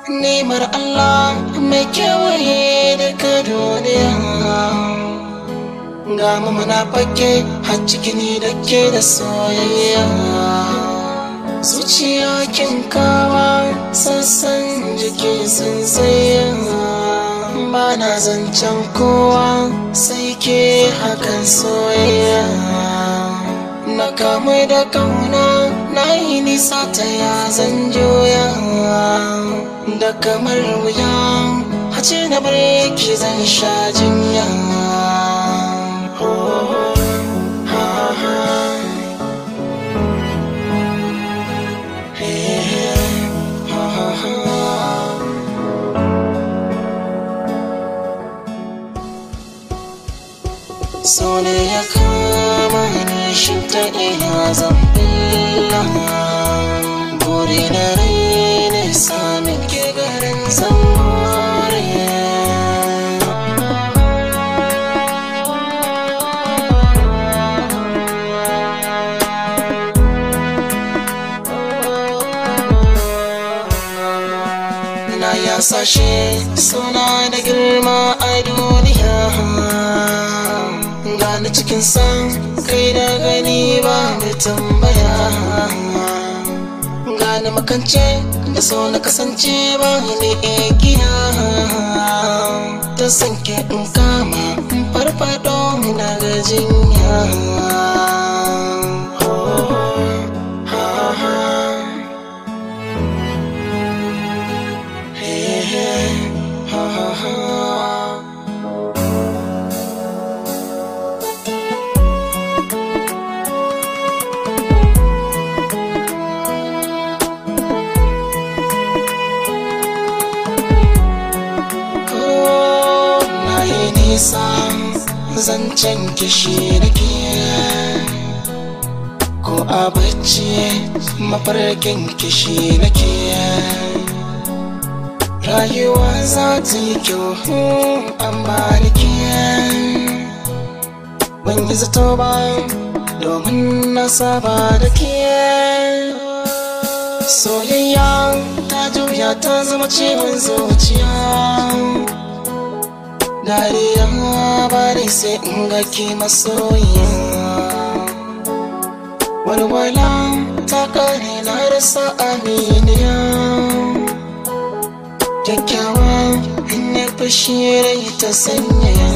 Nemar Allah mai kewaye daga duniya, ga mu muna fake har cikin da ke da soyayya. Zuciya kin kawa sassan jiki sun tsaya, ba na zancen kowa sai ke hakan soyayya. Na kamu da kauna na yi nisa ta ya zan juya, da kamar wuya hace na barki zan sha jinya. So ne ya kama ni shin ta ina zan billa, buri na rai ne samin ke garin zamare. Na ya sashe suna da girma a duniya, gani cikin san kai da gani ba mai tambaya. Gani makance da so na kasance ba ni igiya, ta sanke in kama in farfado na gajinya. Zancen kishi nake ko a bacci mafarkin kishi nake, rayuwa za ta yi kyau amma nake ban yi zato ba domin na saba da ke. Soyayya ta juya ta zama ciwon zuciya, dariya bari sai in ga ki masoyiya. Walwala ta kare na rasa aminiya, kyakkyawa in ya fushi rai ta sanyaya.